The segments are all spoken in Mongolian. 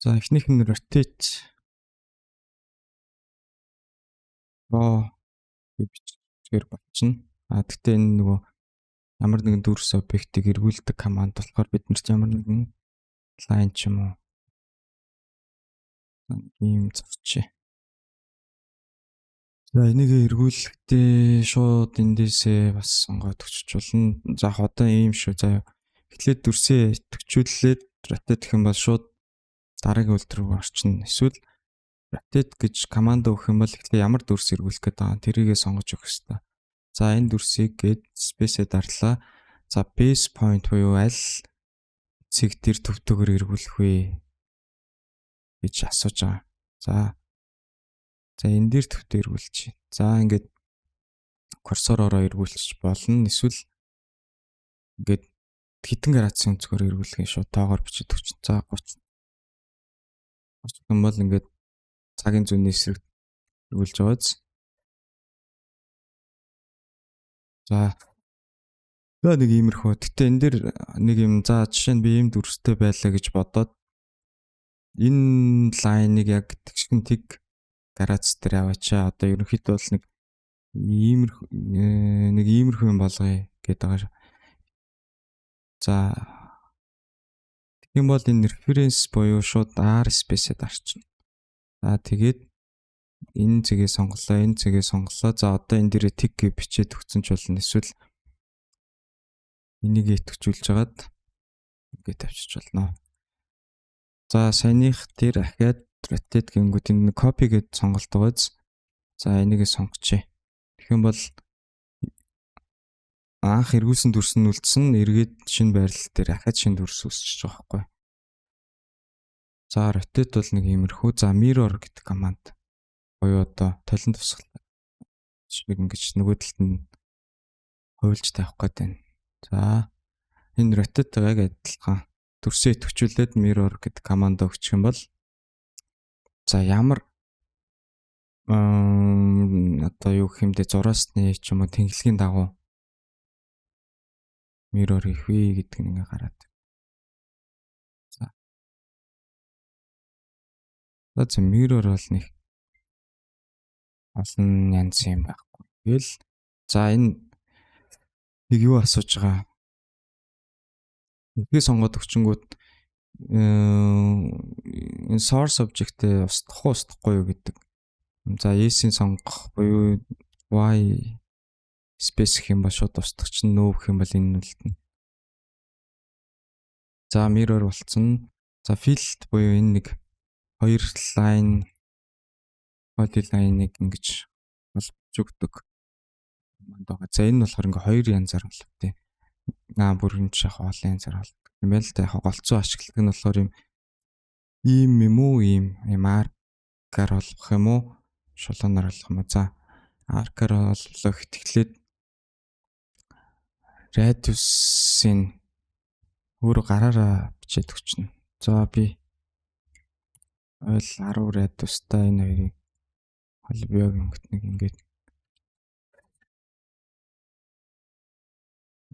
За, эхнийх нь rotate raw гэж бичгээр болчихно. А тэгтээ энэ нөгөө ямар нэгэн дүрс объектыг эргүүлдэг команд болохоор бид нар ямар нэгэн line ч юм уу ийм зурчээ. За, энийг эргүүлэхдээ шууд эндээсээ бас сонгоод өчөж болно. За, яг одоо ийм шүү заяа. Эхлээд дүрсээ идэвхжүүлээд rotate гэх юм бол шууд дараагийн үйлдэл рүү орчихно. Эсвэл rotate гэж команд өгөх юм бол эхлээд ямар дүрс эргүүлэх гээд байгаа тэрийгээ сонгож өгөх хэрэгтэй. За, энэ дүрсийг гээд space-ээ дарлаа. За, base point буюу аль цэг дээр төвтэйгээр эргүүлэх вэ гэж асууж байгаа. За, энэ дээр төвтэй эргүүлчих. За, ингээд курсоророо эргүүлчих болно. Эсвэл ингээд хэдэн градусын өнцгөр эргүүлэх юм, шууд тоогоор бичиж өгч. За, 30. 30 юм бол ингээд цагийн зүүнний эсрэг эргүүлж байгааз. За. За, нэг иймэрхүү. Гэтэ энэ дэр нэг юм, за, жишээ нь би ийм дүрстэй байлаа гэж бодоод энэ line-ыг яг тэгшгэн тэг градус дээр аваачаа. Одоо ерөнхийдөө бол нэг иймэрхүү юм болгоё гэдэг байгаа. За, тэгэх юм бол энэ reference буюу шууд R space-д дарчна. За, тэгээд энэ цэгээ сонголоо, энэ цэгээ сонголоо. За, одоо энэ дээрээ тэг гэж бичээд өгсөн ч болно. Эсвэл энийг идэвхжүүлж хагаад ингээд тавьчих болно. За, саяных дээр ахиад rotate гэнгүүт энэ copy гэд сонголт байгааз. За, энийг сонгочихъя. Тэгэх юм бол анх эргүүлсэн дүрс нь үлдсэн, эргээд шинэ байрлал дээр ахиад шинэ дүрс үүсчихэж байгаа байхгүй. За, rotate бол нэг иймэрхүү. За, mirror гэдэг команд буюу одоо толон тусгал шиг ингэж нөгөө талд нь хувилж тавих гээд байна. За, энэ rotate-тай яг адилхан дүрсээ идэвхжүүлээд mirror гэдэг команд өгчих юм бол, за, ямар одоо юу гэх юм бэ, зураасны ч юм уу тэнхлэгийн дагуу mirror хийх вэ гэдэг нь ингээ гараад. За. За, mirror бол нэг олон янз юм байхгүй. Тэгэл, за, энэ нэг юу асууж байгаа. Нэгээ сонгоод өгчөнгүүт энэ source object-ээ устгах уу, устгахгүй юу гэдэг. За, S-ийн сонгох буюу Y space гэх юм ба шууд устгах чинь, no гэх юм бол энэ нь үлдэнэ. За, mirror болцсон. За, fillet буюу энэ нэг хоёр line, polyline-ыг ингэж холбож өгдөг. Манд байгаа. За, энэ нь болохоор ингээ хоёр янзаар болов тий. Аа, бүр энэ ч яг олон янзаар болдог. Юм байл та, яг голцоо ашигладаг нь болохоор юм ийм юм уу, ийм ийм arc-аар холбох юм уу, шулуунаар холбох юм уу? За, arc-аар холблоо. Эхлээд радиусын өөрөө гараараа бичээд өгчнө. За, би ойл 10 радиустай энэ хоёрыг холбоё гингт нэг ингээд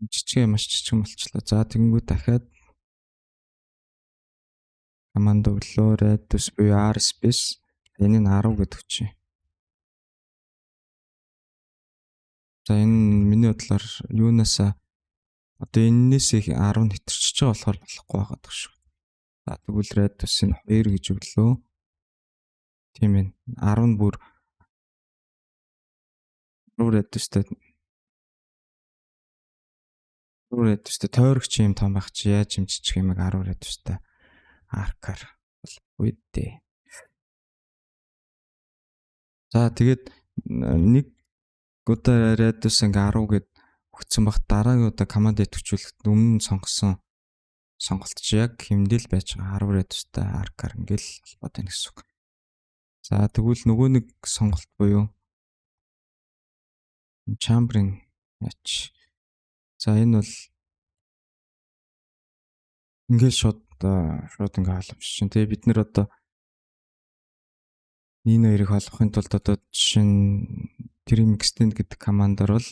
жижиг, маш жижиг болчлоо. За, тэгэнгүүт дахиад команд өглөө, radius буюу R space, энэ нь 10 гэдэг чинь. За, энэ миний бодлоор юунаас одоо энэнээс 10 нь хэтэрчиж байгаа болохоор болохгүй байгаад шүү. За, тэгвэл radius-ыг 2 гэж өглөө. Тийм ээ. 10 нь бүр 10 radius-тай, 10 radius-тай тойрогч юм том байх чи яаж юм жижиг юм 10 radius-тай arc-аар болохгүй дээ. За, тэгээд нэг удаа radius ингээ 10 гэд өгсөн баг, дараагийн удаа команд идэвхжүүлэхэд өмнө нь сонгосон сонголт чи яг хэмдэл байж байгаа 10 radius-тай arc-аар ингээл холбоод байна гэсэн үг. За, тэгвэл нөгөө нэг сонголт буюу chamber-ын яач. За, энэ бол ингээл шууд ингээ холбож чинь. Тэгээ бид нэр одоо энэ хоёрыг холбохын тулд одоо жишээ нь trim extend гэдэг командаар бол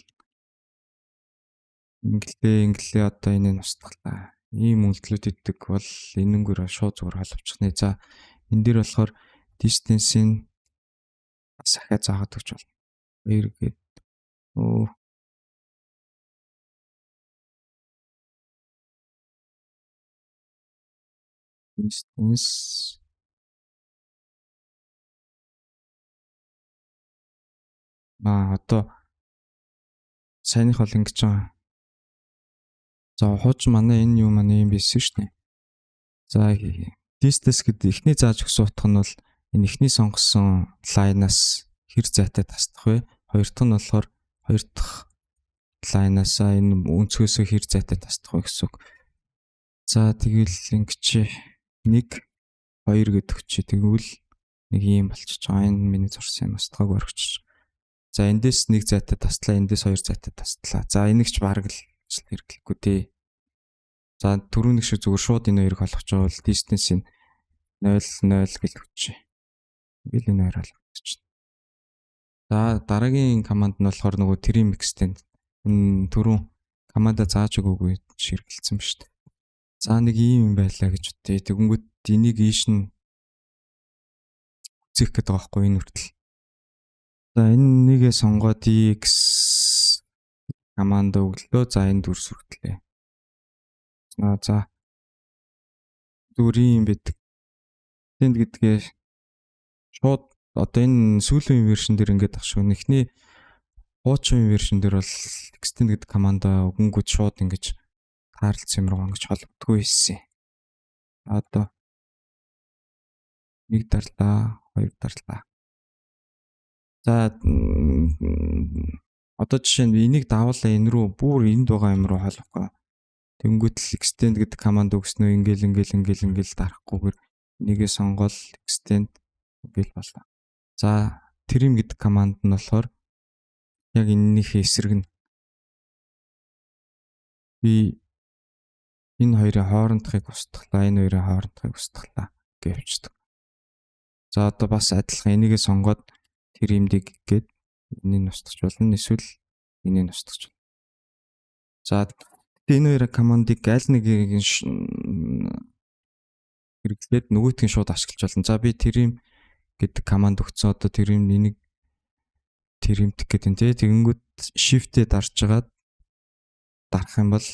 инглээ инглээ, одоо энийг устгалаа. Ийм үйлдэлүүд идэг бол энэнгээр шууд зүгээр холбочихно. За, энэ дээр болохоор distance-ийн бас ахиа заагаад өгч болно. 2 гээд өө distance одоо саяных бол ингэж байгаа. За, хуучин манай энэ юу манай юм байсан шүү дээ. За, distance гэдэг эхний зааж өгсөн утга нь бол энэ эхний сонгосон line-аас хэр зайтай тасдах вэ? Хоёр дахь нь болохоор хоёр дахь line-аас энэ өнцгөөсөө хэр зайтай тасдах вэ гэсэн үг. За, тэгэл ингэж 1 2 гэдэг чи тэгвэл нэг ийм болчихж байгаа. Энэ миний зурсан юм устгааг орхичих. За, эндээс нэг зайтай таслаа, эндээс хоёр зайтай таслаа. За, энийг ч бараг л хэрэглэхгүй дээ. За, түрүүнийх шиг зүгээр шууд энэ хоёрыг холбож байгаа бол distance-ийн 0 0 гэж өгчээ. Ингээл энэ хоёр холбогдчихно. За, дараагийн команд нь болохоор нөгөө trim extend. Энэ түрүүн команда зааж өгөөгүй хэрэгэлсэн ба шүү дээ. За, нэг ийм юм байлаа гэж үтээ. Тэгэнгүүт энийг ийш нь үзэх гэдэг байгаа байхгүй энэ хүртэл. За, энэ нэгээ сонгоод EX команда өглөө. За, энэ дүрс хүртлээ. За, зүгээр юм байдаг. Энд гэдгээ шууд одоо энэ сүүлийн version дээр ингээд ах шүү. Эхний хуучин version дээр бол extend гэдэг команда өгөнгүүд шууд ингэж таарлцсан юм руу ингэж холбогдгүй байсан. Одоо нэг дарлаа, хоёр дарлаа. За, одоо жишээ нь энийг давуулаа энэ рүү бүр энд байгаа юм руу холбохгүй. Тэнгүүт л extend гэдэг команд өгснөө ингээл ингээл ингээл ингээл дарахгүйгээр нэгээ сонгоол extend ингээл боллоо. За, trim гэдэг команд нь болохоор яг энэнийхээ эсрэг нь би энэ хоёрын хоорондохыг устглаа, энэ хоёрын хоорондохыг устглаа гэж явчихдаг. За, одоо бас адилхан энийгээ сонгоод trim гээд энийг устгах болно. Эсвэл энийг устгах болно. За, гэхдээ энэ хоёр командыг аль нэгийг хэрэглээд нөгөөтг нь шууд ашиглаж болно. За, би trim гэдэг команд өгсөн. Одоо trim энийг trim дэх гэдэг нь тий. Тэгэнгүүт shift-ээ дарж хагаад дарах юм бол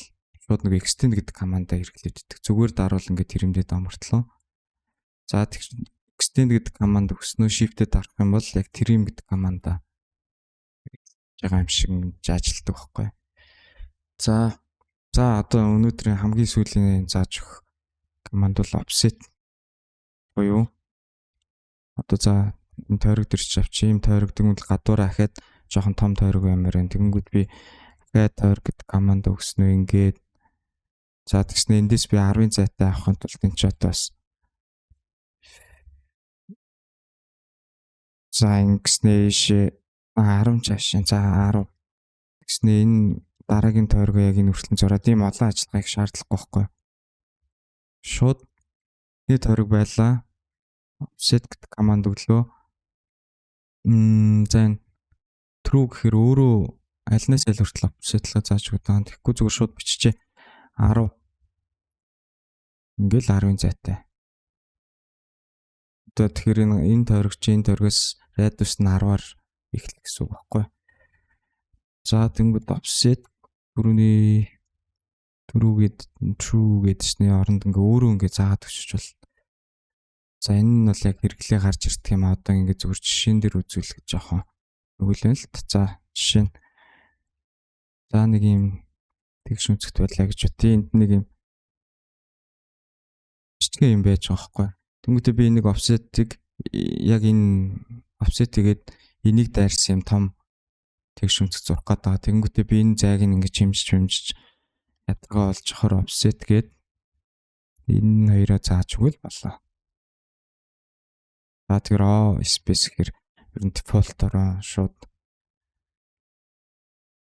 шууд нэг extend гэдэг командаа хэрэглээд идэх. Зүгээр дарвал ингээд trim дээд амартлаа. За, extend гэдэг команд өгснөө shift-ээ дарах юм бол яг trim гэдэг командаа хэрэглэж байгаа юм шиг ингэж ажилтдаг байхгүй. За, одоо өнөөдрийн хамгийн сүүлийн зааж өгөх команд бол offset буюу одоо за энэ тойрог дээр чи авчи ийм тойрог, тэгвэл гадуураа ахаад жоохон том тойрог баймаар байна. Тэгэнгүүт би ахаад тойрог гэдэг команд өгснөө ингээд за тэгснэ эндээс би 10-ын зайтай авахын тулд энэ ч одоо бас за ингэснээ ийшээ 10 цаашаа за 10 тэгснэ энэ дараагийн тойрогоо яг энэ хүртэл зураад ийм олон ажиллагааг шаардлагагүй байхгүй. Шууд нэг тойрог байлаа. Offset гэдэг команд өглөө. За, энэ true гэхээр өөрөө альнаас аль хүртэл offset-лээ зааж өгöd байгаа. Тэгэхгүй зүгээр шууд биччихээ 10. Ингээл 10-ын зайтай. Одоо тэгэхээр энэ тойрогч энэ тойрогоос радиус нь 10-аар эхлэх гэсэн үг байхгүй. За, тэнгүүд offset түрүүний түрүүгээд true гэдсний оронд ингээ өөрөө ингээ заагаад өчөж бол. За, энэ нь бол яг хэрэглээ гарч ирдэг юм а одоо ингээ зүгээр жишээн дээр үзүүлэх жоохон өгүүлэн л. За, жишээ нь за нэг юм тэгш өнцөгт байлаа гэж бат. Энд нэг юм жижигхэн юм байж байгаа байхгүй. Тэнгүүтээ би нэг offset-ыг яг энэ offset тэгээд энийг дайрсан юм том тэгш өнцөг зурх гээд байгаа. Тэнгүүтээ би энэ зайг ингэж хэмжиж хэмжиж ядаргаа олж авахар offset гээд энэ хоёроо зааж өгвөл болоо. За, тэгэхээр O space гэхэр ер нь default-ороо шууд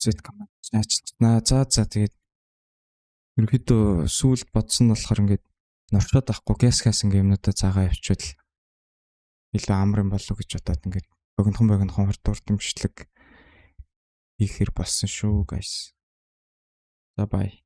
set command ажиллана. За, тэгээд ерөнхийдөө сүүлд бодсон нь болохоор ингээд нуршаад авахгүй газ ингээ юмнуудаа заагаа явуучвал илүү амар юм болов гэж бодоод ингээд богинохон богинохон хурд хурд бичлэг хийхээр болсон шүү, guys. За, bye.